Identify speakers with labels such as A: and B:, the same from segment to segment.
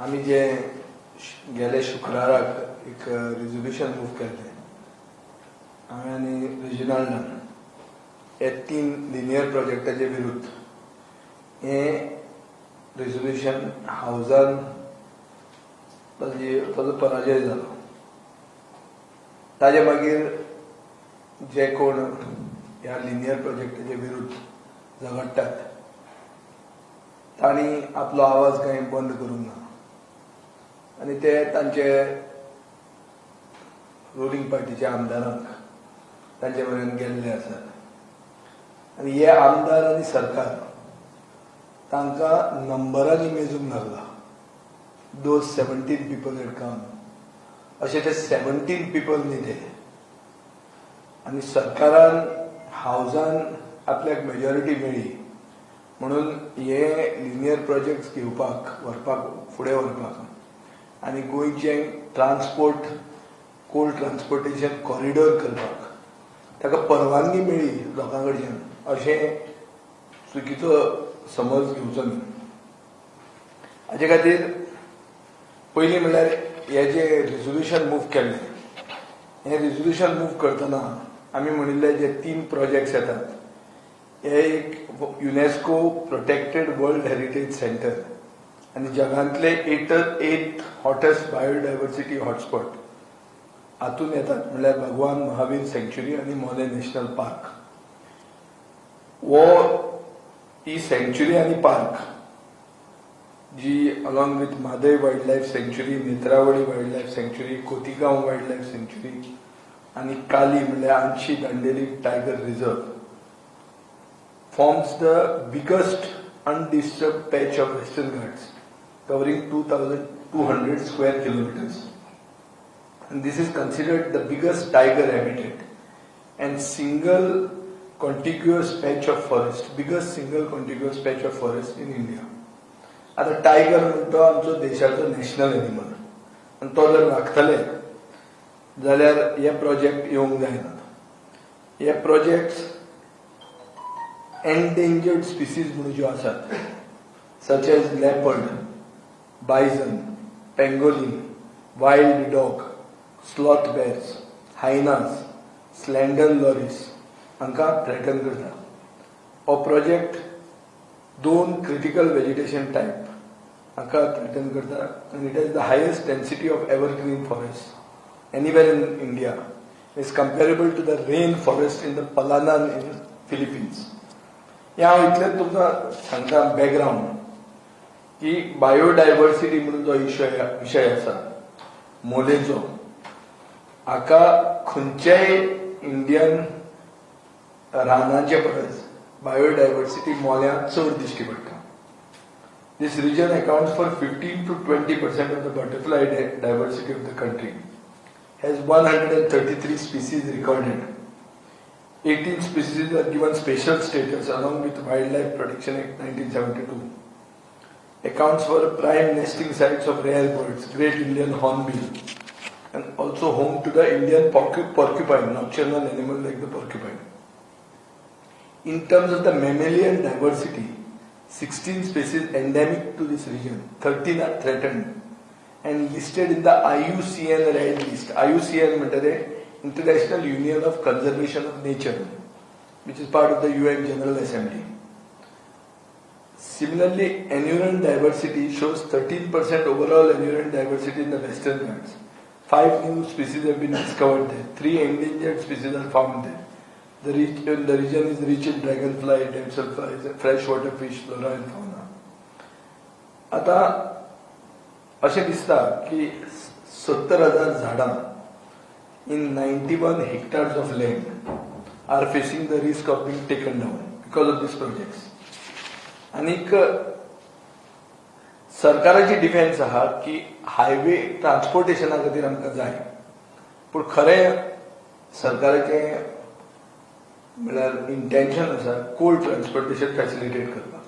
A: आमी जे गेले शुक्राराक एक रिजोल्युशन मूव केल्लें हांवें आनी रेजिनाल्डान हे तीन लिनियर प्रोजेक्टाचे विरुद्ध, हें रेजोल्युशन हावजान ताजो पराजय जालो. ताजे मागीर जे कोण ह्या लिनियर प्रोजेक्टाचे विरुद्ध झगडटात तांणी आपलो आवाज कांय बंद करूंक ना आनी ते तांचे रुलींग पार्टीच्या आमदारांक तांचे मेरेन गेल्ले आसात आनी हे आमदार आनी सरकार तांकां नंबरांनी मेजूंक लागला. Those 17 people had come, अशे ते 17 पिपल न्ही ते. आनी सरकारान हावजान आपल्याक मेजॉरिटी मेळ्ळी म्हणून हे लिनियर प्रोजेक्ट्स घेवपाक, व्हरपाक, फुडें व्हरपाक आनी गोंयचें ट्रान्सपोर्ट, कोल ट्रान्सपोर्टेशन कॉरिडोर करपाक ताका परवानगी मेळ्ळी लोकां कडच्यान अशें चुकीचो समज घेवचो न्ही. हाजे खातीर पयलीं म्हणल्यार हे जे रिजोल्युशन मूव केल्लें, हें रिजोल्युशन मूव करतना आमी म्हणिल्ले जे तीन प्रोजेक्ट्स येतात हे एक UNESCO protected world heritage centre आनी जगांतले eighth hottest biodiversity hotspot हातून येतात, म्हणल्यार भगवान महावीर सँक्च्युरी आनी मोलें नॅशनल पार्क. हो ही सँक्च्युरी आनी park ji along with Mhadei Wild Life Sanctuary, Netravali Wild Life Sanctuary, Cotigao Wild Life Sanctuary आनी काली म्हणल्यार Anshi Dandeli Tiger Reserve forms the biggest undisturbed patch of Western Ghats, covering 2,200 square kilometers. And this is considered the biggest tiger habitat and single contiguous patch of forest, biggest single contiguous patch of forest in India. आता tiger म्हणटा तो आमचो देशाचो national animal आनी तो जर राखतले जाल्यार हे प्रोजेक्ट येवंक जायनात. हे प्रोजेक्ट्स एंडेंजर्ड स्पिसीज म्हणून ज्यो आसात, such as leopard, bison, pangolin, wild dog, sloth bears, hyenas, slender loris हांकां थ्रेटन करता. हो प्रोजेक्ट दोन क्रिटिकल वेजिटेशन टायप हांकां थ्रेटन करता आनी it has the highest density of evergreen forest anywhere in India, is comparable to the rain forest in the Palanan in Philippines. हें हांव इतलेंच तुमकां सांगता बॅकग्रावंड की बायोडायवर्सिटी म्हणून जो विशय आसा मोलेचो, हाका खंयच्याय इंडियन रानाचे परस बायोडायवर्सिटी मोल्यां चड दिश्टी पडटा. This region accounts for 15 to 20% of the butterfly diversity of the country, has 133 species recorded. 18 species are given special status along with Wildlife Protection Act 1972. Accounts for prime nesting sites of rare birds, Great Indian Hornbill, and also home to the Indian porcupine, nocturnal animal like the porcupine. In terms of the mammalian diversity, 16 species endemic to this region, 13 are threatened and listed in the IUCN Red List. IUCN म्हणटा ते International Union of Conservation of Nature, which is part of the UN General Assembly. Similarly, anuran diversity shows 13% overall anuran diversity in the Western Ghats. Five new species have been discovered there. Three endangered species are found there. The region is rich in dragonfly, damselflies, freshwater fish, flora and fauna. आता अशें दिसता की 70,000 झाडां in 91 hectares of land are facing the risk of being taken down because of these projects. आनीक सरकाराची defence आहा की highway ट्रान्सपोर्टेशना खातीर आमकां जाय, पूण खरें सरकाराचें म्हणल्यार इंटेन्शन आसा कोल ट्रान्सपोर्टेशन फॅसिलिटेट करपाक.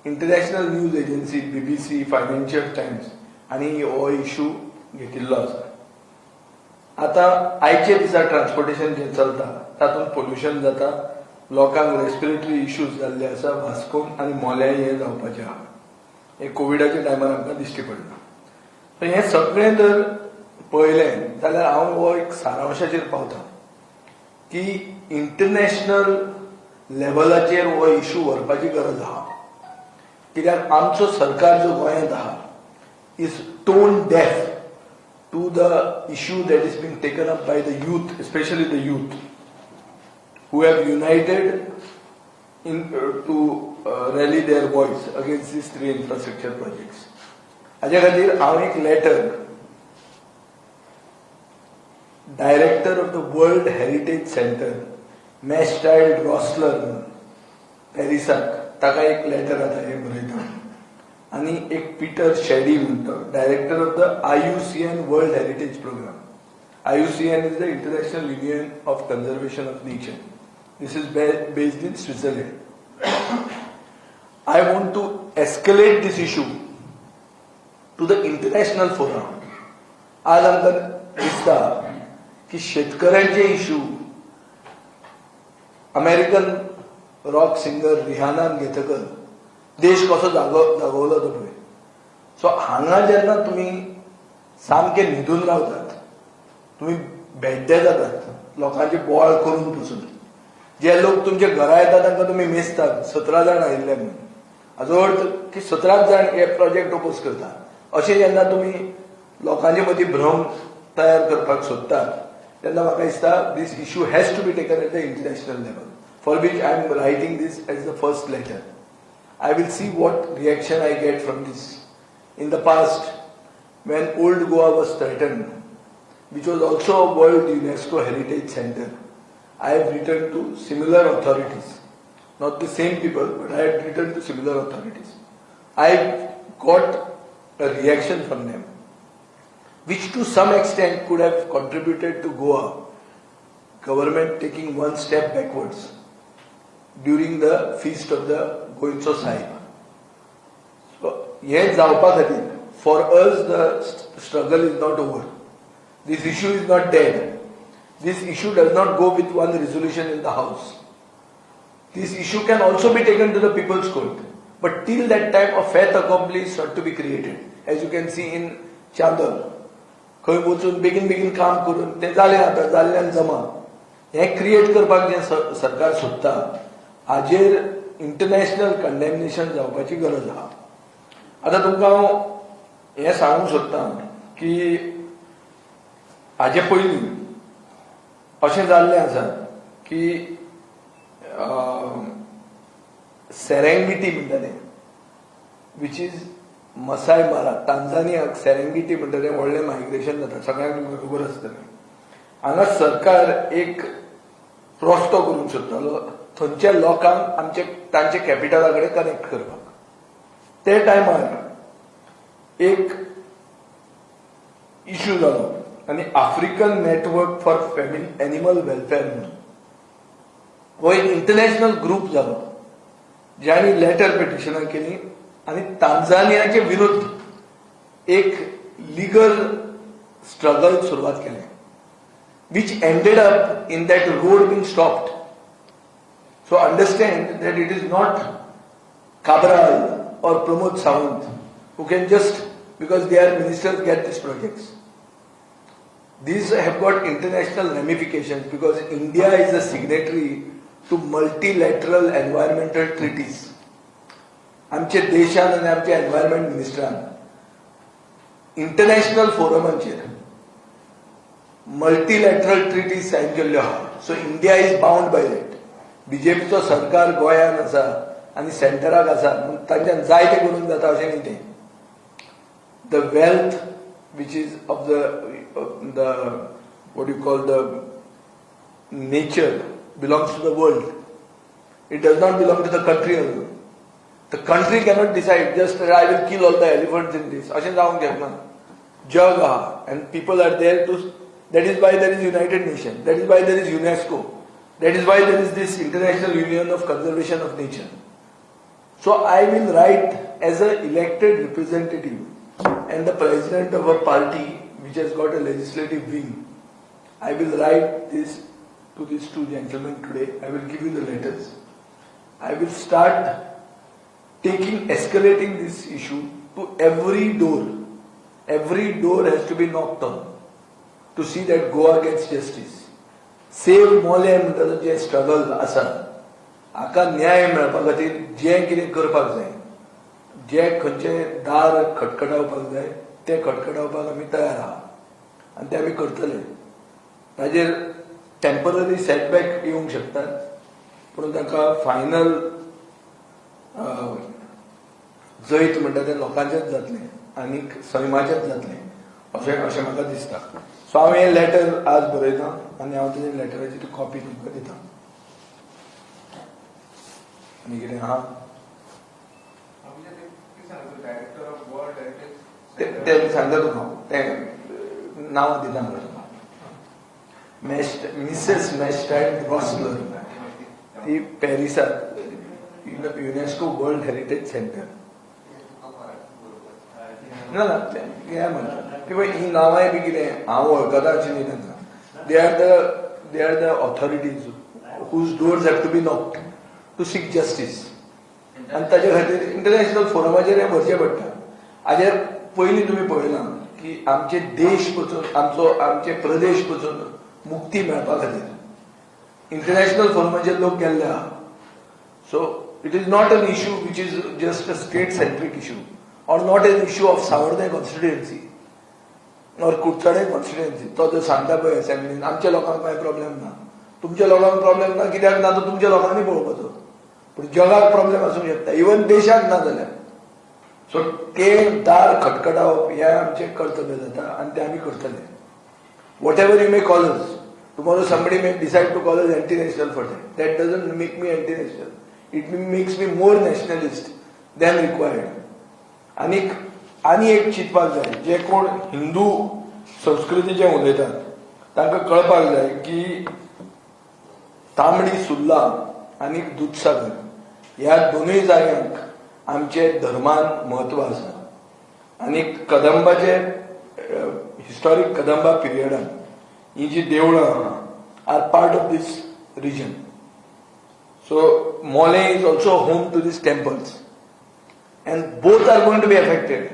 A: International news agency BBC, financial times हांणी हो इशू घेतिल्लो आसा. आतां आयच्या दिसा ट्रान्सपोर्टेशन जें चलता तातूंत पोल्युशन जाता, लोकांक रेस्पिरेटरी इश्यूज जाल्ले आसा. वास्कोन आनी मोल्यां हें जावपाचें आहा, हें कोविडाच्या टायमार आमकां दिश्टी पडलां. हें सगळें जर पळयलें जाल्यार हांव हो एक सारांशाचेर पावता की इंटरनॅशनल लेवलाचेर हो इशू व्हरपाची गरज आहा. कित्याक आमचो सरकार जो गोंयांत आहा is tone deaf to the issue that is being taken up by the youth, especially the youth who have united in to rally their voice against these three infrastructure projects. हाज्या खातीर हांव एक letter director of the World Heritage Centre Mathilde Rössler म्हणून पॅरिसाक ताका एक letter आतां हें बरयता आनी एक पिटर शेडी म्हणटा, director of the IUCN World Heritage Programme. IUCN is the International Union of Conservation of Nature. This is based in Switzerland. I want to escalate this issue to the international forum. आज आमकां दिसता की शेतकऱ्यांचे issue American rock singer रिहानान घेतकच देश कसो जागवलो तो पळय. So हांगा जेन्ना तुमी सामके न्हिदून रावतात, तुमी भेड्डे जातात लोकांचे बोवाळ करून पसून, जे लोक तुमच्या घरा येतात तांकां तुमी मेजतात 17 जाण आयिल्ले म्हणून, हाजो अर्थ की 17 जाण हे प्रोजेक्ट ओपोज करता. अशें जेन्ना तुमी लोकांचे मदीं भ्रम तयार करपाक सोदतात तेन्ना म्हाका दिसता this issue has to be taken at the international level, for which I am writing this as the first letter. I will see what reaction I get from this. In the past, when Old Goa was threatened, which was also a World UNESCO Heritage Center, I have written to similar authorities. Not the same people, but I have written to similar authorities. I got a reaction from them, which to some extent could have contributed to Goa government taking one step backwards during the feast of the Goencho Sahib. So, हें जावपा खातीर for us the struggle is not over. This issue is not dead. This issue does not go with one resolution in the house. This issue can also be taken to the People's Court. But till that time a fait accompli is not to be created. As you can see in Chandor, खंय वचून बेगीन बेगीन काम करून तें जालें आतां जाल्ल्यान जमा, हें क्रिएट करपाक जें सरकार सोदता हाजेर इंटरनॅशनल कंडेमनेशन जावपाची गरज आहा. आतां तुमकां हांव हें सांगूंक सोदतां की हाजे पयलीं अशें जाल्लें आसा की सेरेंगिटी म्हणटा तें, which is Masai मारा, तांजानियाक सेरेंगिटी म्हणटा तें व्हडलें मायग्रेशन जाता, सगळ्यांक तुमकां खबर आसतलें. हांगा सरकार एक रस्तो करूंक सोदतालो थंयच्या लोकांक आमचे तांच्या कॅपिटला कडेन कनेक्ट करपाक. ते टायमार एक इशू जालो आनी African network for family animal welfare म्हणून हो एक इंटरनॅशनल ग्रूप जालो ज्यांनी लेटर पिटिशनां केली आनी तांजानियाचे विरुद्ध एक लिगल स्ट्रगल सुरवात केलें, which ended up in that road being stopped. So understand that it is not Cabral or Pramod Sawant who can just, because they are ministers, get these projects. These have got international ramifications because India is a signatory to multilateral environmental treaties. आमचे देशान आनी आमचे environment मिनिस्टरान international फोरमाचेर मल्टीलॅटरल treatises sign केल्ल्यो आहा. So India is bound by that. बीजेपीचो सरकार गोंयांत आसा आनी सेंटराक आसा म्हूण तांच्यान जाय तें करूंक जाता अशें न्ही तें. The wealth which is of the what you call the nature belongs to the world. It does not belong to the country alone. The country cannot decide just I will kill all the elephants in this. अशें जावंक शकना. जग आहा and people are there to, that is why there is United Nations, that is why there is UNESCO, that is why there is this International Union of Conservation of Nature. So I will write as an elected representative and the president of a party which has got a legislative wing. I will write this to these two gentlemen today. I will give you the letters. I will start escalating this issue to every door. Every door has to be knocked on to see that Goa gets justice. Save Mollem म्हणटा तो जें struggle आसा हाका न्याय मेळपा खातीर जें कितें करपाक जाय, जे खंयचे दार खटखटावपाक जाय ते खटखटावपाक आमी तयार आहा आनी ते आमी करतले. ताजेर टेम्पररी सेटबॅक येवंक शकतात, पूण ताका फायनल जैत म्हणटा तें लोकांचेंच जातलें आनी सैमाचेंच जातलें अशें अशें म्हाका दिसता. सो हांव हें लेटर आज बरयतां आनी हांव तेजे लेटराची ती कॉपी तुमकां दिता. आनी कितें आहा तें सांगता तुका, तें नांवां दिता म्हाका तुका. मिसेस मॅस्टायड रॉसलर, ती पॅरिसाक युनेस्को वर्ल्ड हेरिटेज सेंटर. ना ना हें म्हणटा किंवा ही नांवांय बी कितें हांव वळखता अशें न्ही तांकां. They are the authorities whose doors have to be knocked to seek justice. आनी ताजे खातीर इंटरनॅशनल फोरमाचेर हें व्हरचें पडटा. हाजेर पयलीं तुमी पळयलां की आमचे देश पसून आमचो आमचे प्रदेश पसून मुक्ती मेळपा खातीर इंटरनॅशनल फोरमाचेर लोक गेल्ले आहा. So it is not an issue which is just a state centric issue or not an issue of Savarde constituency or Curchorem constituency. तो जो सांगता पळय असेंब्लीन आमच्या लोकांक कांय प्रॉब्लेम ना, तुमच्या लोकांक प्रॉब्लेम ना कित्याक ना तो तुमच्या लोकांनी पळोवपाचो, पूण जगाक प्रॉब्लेम आसूंक शकता, इवन देशाक ना जाल्यार. सो ते दार खटखटावप हें आमचें कर्तव्य जाता आनी तें आमी करतले. Whatever you may call us, tomorrow somebody may decide to call us anti national for that. That doesn't make me anti national, it makes me more nationalist than required. आनीक आनी एक चिंतपाक जाय, जे कोण हिंदू संस्कृतीचे उलयतात तांकां कळपाक जाय की तांबडी सुर्ला आनी दुदसागर ह्या दोनूय जाग्यांक आमचे धर्मान म्हत्व आसा. आनी कदंबाचे हिस्टॉरीक कदंबा पिरियडान ही जी देवळां आहा are part of this region. So Mollem is also home to these temples and both are going to be affected.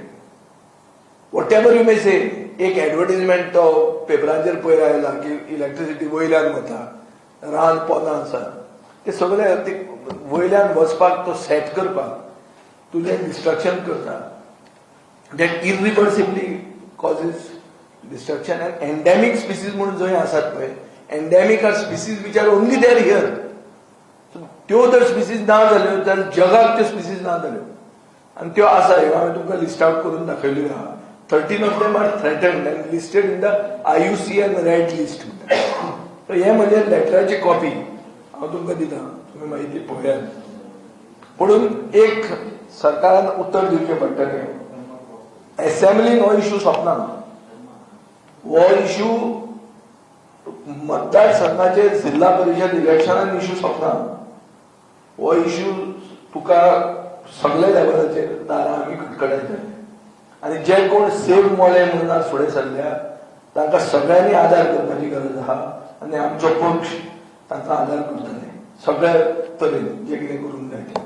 A: Whatever you may say, एक एडवर्टीजमेंट तो पेपरांचेर पयर आयला की इलेक्ट्रिसिटी वयल्यान वता, रान पोंदा आसा, ते सगळे ते वयल्यान वचपाक तो सेट करपाक तुजें डिस्ट्रक्शन करता. That irreversibly causes destruction. And endemic species म्हणून जंय आसात पळय, endemic are species which are only there here. त्यो जर स्पिसीज ना जाल्यो जाल्यार जगाक त्यो स्पिसीज ना जाल्यो आनी त्यो आसा. ह्यो हांवें तुमकां लिस्ट आवट करून दाखयल्यो आहा. 13 of them are threatened and listed in the IUCN red list. तर हे म्हणजे लेटराची कॉपी हांव तुमकां दिता, तुमी मागीर ती पळयात. पूण एक सरकारान उत्तर दिवचें पडटलें, एसेंब्लीन हो इशू सोंपना. हो इशू मतदारसंघाचे जिल्हा परिशद इलेक्शनान इशू सोंपना. हो इशू तुका सगळे लेवलाचेर दारां आमी खटखटायतले आनी जे कोण सेव मोले म्हणून आज फुडें सरल्या तांकां सगळ्यांनी आदार करपाची गरज आहा आनी आमचो पक्ष तांकां आदार करतले सगळे तरेन जे कितें करूंक जाय तें.